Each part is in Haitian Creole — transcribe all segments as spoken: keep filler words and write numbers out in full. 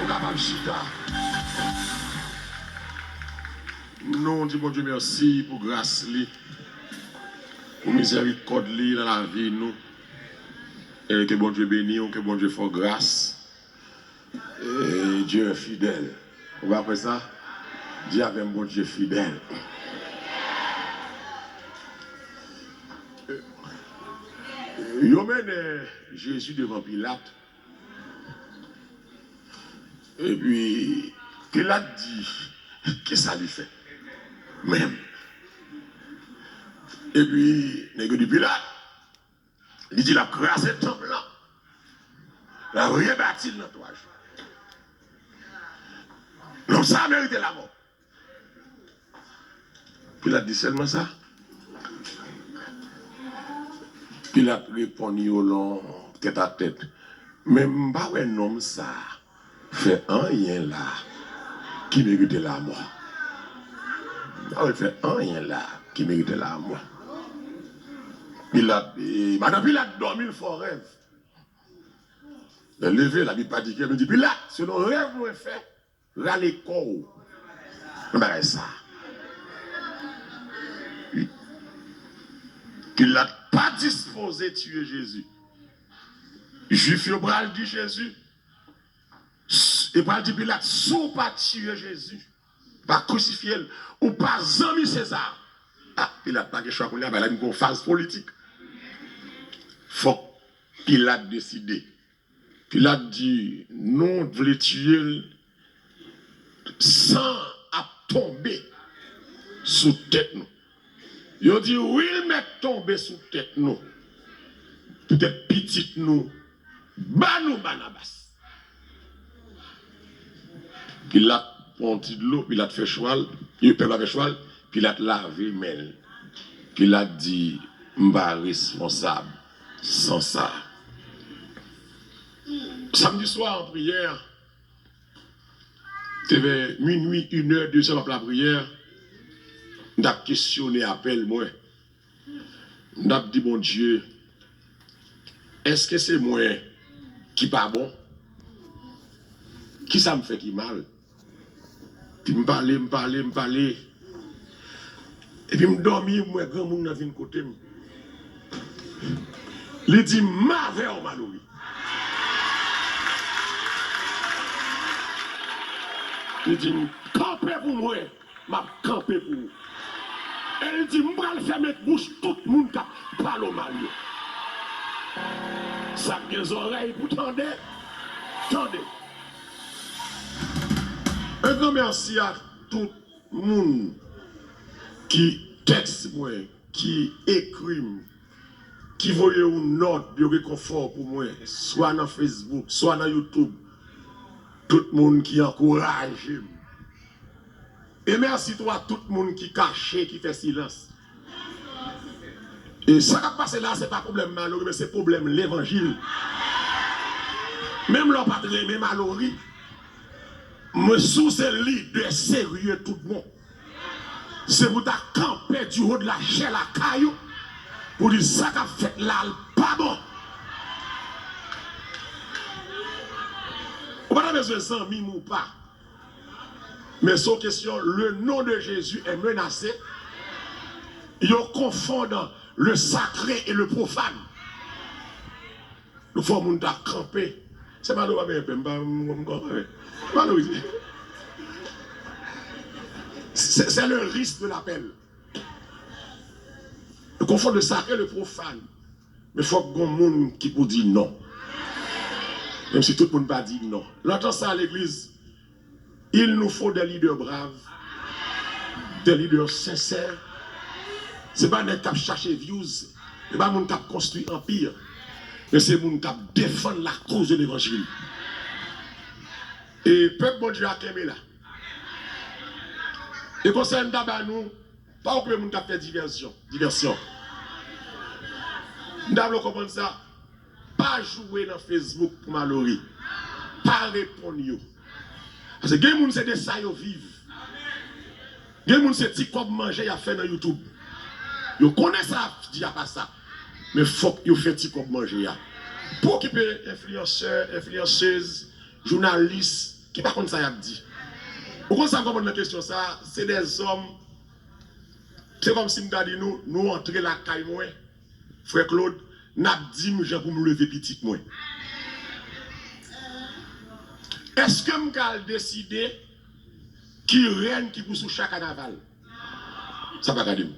Ou kapab chita. Nou di Bondye mèsi pou gras li, pou mizèrikòd li nan lavi nou. E ke Bondye beni w, ke Bondye fè w gras. E Dieu est fidèle. Ou pa kwè sa? Di avè m, Bondye fidèl. Yo mennen Jezi devan Pilat. Epi Pilat di, kisa li fè menm? Epi nèg yo di Pilat, li di l ap kraze tanp lan, l ap rebati l nan twa jou. Nonm sa a merite lamò. Pilat di sèlman sa. Pilat reponn yo lon tètatèt, men m pa wè nonm sa a fè anyen la ki merite lamò. M pa wè l fè anyen la ki merite lamò. Pilat, e, madan Pilat dòmi, l fè yon rèv. Lè l leve, Labib pa di kiyès, men l di, Pilat, selon rèv mwen fè, rale kò w nan bagay sa a. Wi. Pilat pa dispoze tiye Jezi. Jwif yo pral di Jezi, s-, yo pral di Pilat, si w pa tiye Jezi, pa krisifye l, ou pa zanmi Seza. A, Pilat pa gen chwa kounye a, bagay la vin gen yon faz politik. Fòk Pilat deside. Pilat di, nou vle tiye l, san ap tonbe sou tèt nou. Yo di, wi, l mèt tonbe sou tèt nou. Poutèt pitit nou, ba nou Banabas. Pilat pran yon ti dlo, Pilat fè chwa l, e pèp la fè chwa l, Pilat lave men l. Pilat di, m pa responsab san sa. Samdi swa an priyè, te vè minwi, inè, dezè m ap lapriyè, m t ap kesyone apèl mwen. M t ap di Bondye, èske se mwen ki pa bon? Kisa m fè ki mal? Epi m pale, m pale, m pale. Epi m dòmi, m wè granmoun nan vin kote m. Li di, m avè w, Malory. Li di, m kanpe pou mwen, m ap kanpe pou ou. E li di, m pral fèmen bouch tout moun k ap pale w mal yo. Sa k gen zòrèy pou tande, tande. Un grand merci à tout moun ki tèks mwen, ki ekri m, ki voye yon nòt de rekonfò pou mwen, swa nan Facebook, swa nan YouTube. Tout moun ki ankouraje m. E mèsi tou a tout moun ki kache, ki fè silans. E sa k ap pase la, se pa pwoblèm Malory, men se pwoblèm levanjil. Menm lè w pa t renmen Malory, mwen si w se lidè serye tout bon, se pou w ta kanpe du haut de la chair lakay ou, pou di sa k ap fèt la, l pa bon. Ou pa ta bezwen zanmi m ou pa. Men se yon kesyon, le nom de Jésus est menacé. Yo konfonn le sacré et le profane. Nou fò moun ta kanpe. Se Malory pa benyen pè, m pa, m, m, m, Malory. C'est, c'est le risque de l'appel. Yo konfonn le sacré et le profane. Men fòk gon moun ki pou di non. Menm si tout moun pa di non. Lontan sa, legliz, il nous faut des leaders braves, des leaders sincères. Se pa nèg k ap chache views, se pa moun k ap konstwi anpi, men se moun k ap defann la cause de l'évangile. E pèp Bondye a kenbe la. E konsèy m ta ba nou, pa okipe moun k ap fè divèsyon, divèsyon. M ta vle w konprann sa. Pa joure nan Facebook pou Malory. Pa reponn yo. Paske gen moun se de sa yo viv. Gen moun se ti kòb manje y ap fè nan YouTube. Yo konnen sa y ap di a pa sa. Men fòk yo fè ti kòb manje a. Pa okipe enfliyansè, enfliyansez, jounalis, ki pa konn sa y ap di. Ou konn sa m konprann nan kesyon sa a? Se dèzòm, se kòmsi m ta di nou, nou antre lakay mwen, frè Claude, n ap di m jan pou m leve pitit mwen. Èske m ka al deside ki rèn ki pou sou cha kanaval? Sa pa gade m.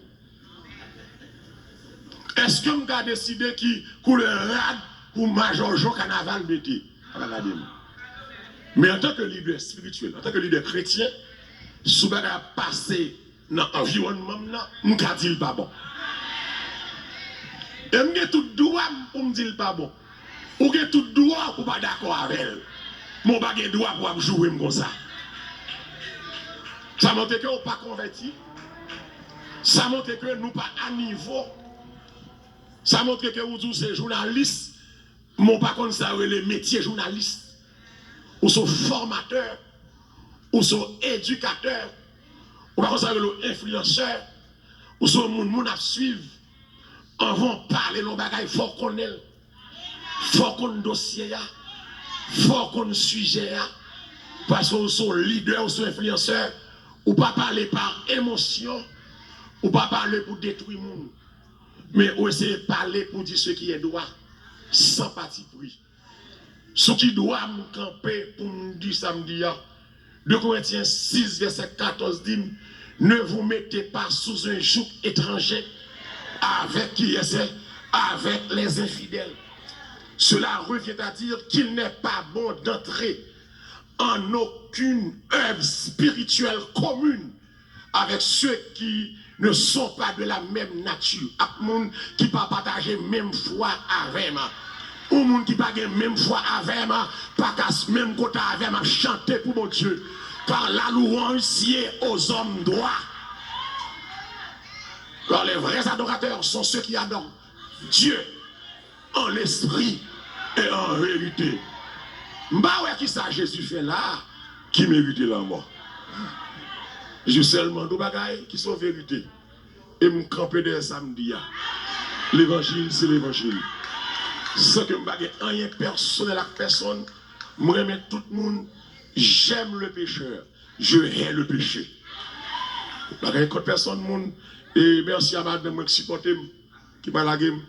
Èske m ka deside ki koulè rad pou majò Jan kanaval mete? Sa pa gade m. Men antanke lidè espirityèl, antanke lidè kretyen, si yon bagay ap pase nan anviwònman m nan, m ka di l pa bon. E m gen tout dwa m pou m di l pa bon. Ou gen tout dwa pou w pa dakò avè l. Men w pa gen dwa pou w ap joure m konsa. Sa montre ke w pa konvèti. Sa montre ke nou pa a nivo. Sa montre ke ou di w se jounalis, men w pa konn sa yo rele metye jounalis. Ou se yon fòmatè, ou se yon edikatè, ou pa konn sa yo rele yon enfliyansè, ou se yon moun moun ap swiv. Anvan w pale nan yon bagay, fò w konnen l. Fò w konn dosye a. Fò w konn sijè a. Paske w se yon lidè, w se yon enfliyansè. Ou pa pale pa emosyon. Ou pa pale pou detwi moun. Men ou eseye pale pou di ce qui est droit, san patipri. Sou ki dwa m kanpe pou m di sa m di a? De Korentyen sis, vèsè katòz di m, ne vous mettez pas sous un joug étranger avec qui est avec les infidèles. Cela revient à dire qu'il n'est pas bon d'entrer en aucune œuvre spirituelle commune avec ceux qui ne sont pas de la même nature, ak moun ki pa pataje menm fwa avè m. Yon moun ki pa gen menm fwa avè m pa ka s- menm kote avè m ap chante pou Bondye. Car la louange sied aux hommes droits. Car les vrais adorateurs sont ceux qui adorent Dieu en esprit et en vérité. M pa wè ki sa Jezi fè la a ki merite lanmò. Jezi sèlman di w bagay ki se yon verite. E m kanpe dèyè sa m di a. Levanjil se levanjil. San ke m pa gen anyen pèsonèl ak pèsonn, m renmen tout moun. J'aime le pécheur, je hais le péché. M pa gen kont pèsonn moun. E mèsi a madanm mwen ki sipòte m, ki pa lage m.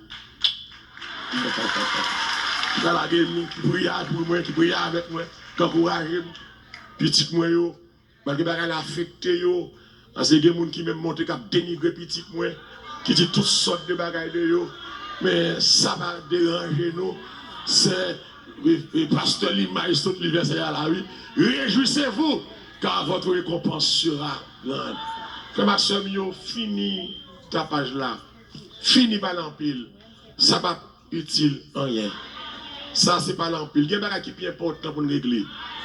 Ki pa lage m, ki priye pou mwen, ki priye avèk mwen, ki ankouraje m. Pitit mwen yo, malgre bagay la afekte yo, paske gen moun ki menm monte k ap denigre pitit mwen, ki di tout sòt de bagay de yo. Men sa pa deranje nou. Se, e, e, pastè Limay sot li vèsè a la, wi. Réjouissez-vous, car votre récompense sera grande. Frè m ak sè m yo, fini tapaj la. Fini pale anpil. Sa p ap itil anyen. Sa se pale anpil. Gen bagay ki pi enpòtan pou n regle.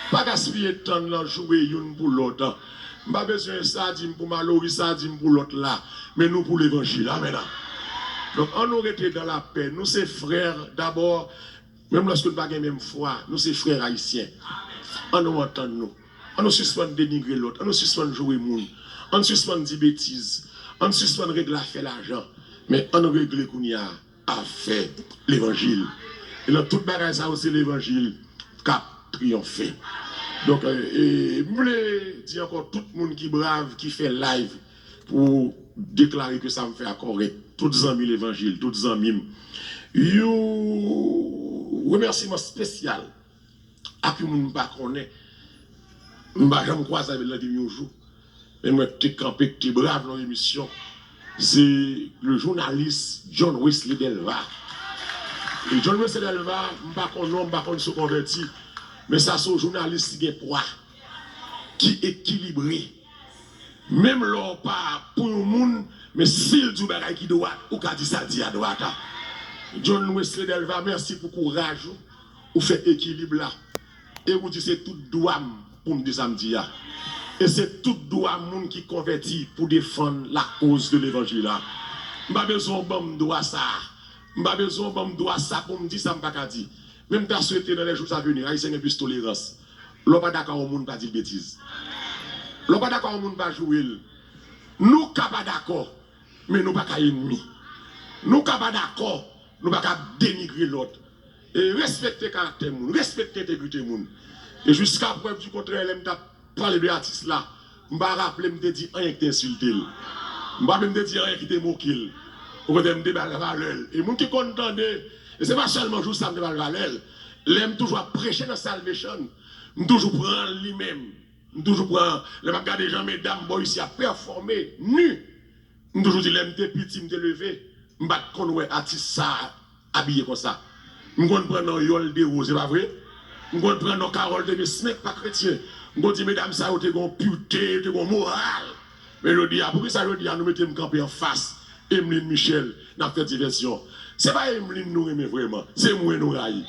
Pa gaspiye tan nan joure youn pou lòt. M pa bezwen sa di m pou Malory, sa di m pou lòt la. Men nou pou levanjil. Amèn. Donk, an nou rete dan lapè. Nou se frè dabò. Menm lòske n pa gen menm fwa, nou se frè ayisyen. An nou antann nou. An nou sispann denigre lòt. An nou sispann joure moun. An nou sispann di betiz. An nou sispann regle afè lajan. Men an nou regle kounye a afè levanjil. E nan tout bagay sa yo, se levanjil k ap triyonfe. Donk, e, e, m vle di ankò tout moun ki brav, ki fè live pou deklare ke sa m fè a kòrèk. Tout zanmi levanjil, tout zanmi m. Yon remèsiman espesyal ak yon moun m pa konnen, m pa janm kwaze avè l nan vi m yon jou, men mwen te kanpe, te brav nan emisyon, se le jounalis John Wesley Delva. E John Wesley Delva, m pa konn non, m pa konn si w konvèti, men sa se yon jounalis ki gen pwa, ki ekilibre. Menm lè w pa pou yon moun, men si l di w bagay ki dwat, ou ka di sa l di a dwat. John Wesley Delva, mèsi pou kouraj ou. Ou fè ekilib la. E ou di se tout dwa m pou m di sa m di a. E se tout dwa moun ki konvèti pou defann lakoz de levanjil la. M pa bezwen w ban m dwa sa a. M pa bezwen w ban m dwa sa pou m di sa m pa ka di. Men m ta swete dans les jours à venir, Ayisyen gen plis tolerans. Lè w pa dakò ak yon moun, pa di l betiz. Lè w pa dakò ak yon moun, pa joure l. Nou ka pa dakò, men nou pa ka enmi. Nou ka pa dakò, nou pa ka denigre lòt. E respekte karaktè moun, respekte entegrite moun. E jiska prèv di kontrè, lè m t ap pale de atis la, m pa raple m te di anyen ki te ensilte l. M pa menm te di anyen ki te moke l. Okontrè, m te ba l valè l. E moun ki konn tande, e se pa sèlman jou sa m te ba l valè l. Lè m toujou ap preche nan Salvation, m toujou pran li menm. M toujou pran, lè m ap gade jan medam bò isi ap pèfòme, ni. M toujou di, lè m te piti, m te leve, m pa t konn wè atis sa a abiye konsa. M konn pran non Yol Dero, se pa vre? M konn pran non Carole Thémé, men pa kretyen. M konn di, medam sa yo te gon purité, yo te gon moral. Men jodi a, poukisa jodi a nou mete m kanpe anfas Emeline Michel, n ap fè divèsyon? Se pa Emeline nou renmen vrèman, se mwen nou rayi.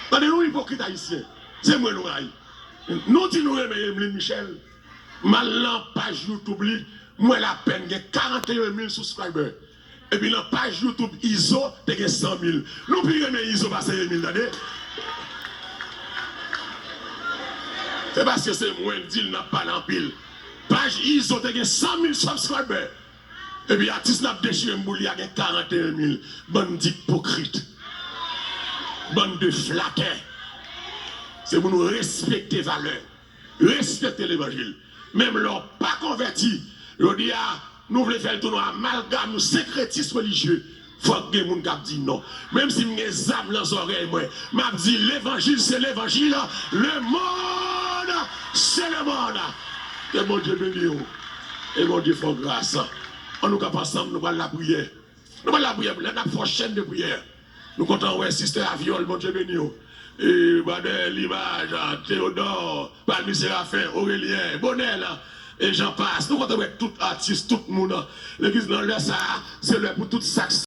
Tande, nou ipokrit ayisyen, se mwen nou rayi. Nou di nou renmen Emeline Michel, m al nan paj YouTube li, m wè l apèn gen karanteyen mil subscriber. Epi nan paj YouTube Izo te gen san mil. Nou pi renmen Izo pase Emeline, tande. Se paske se mwen k di l n ap pale anpil. Paj Izo te gen san mil subscriber. Epi atis n ap dechire m pou li a gen karanteyen mil. Bann d ipokrit. Bann de flatè. Se pou nou respekte valè. Respekte levanjil. Menm lè w pa konvèti, jodi a, nou vle fè l tounen amalgam, nou senkretis relijye. Fòk gen moun k ap di non. Menm si m gen zam nan zòrèy mwen, m ap di levanjil se levanjil, le monde c'est le monde. Ke Bondye beni w. E Bondye fè w gras. An nou kanpe ansanm, nou pral lapriyè. Nou pral lapriyè, n ap fè yon chèn de priyè. Nou kontan wè Sister Aviol, Bondye beni w. E, Brother Limaj, Theodore, Palmi Séraphin, Aurélien, Bonel, e jan pas. Nou kontan wè tout atis, tout moun. Legliz nan lè sa a, se lè pou tout sa k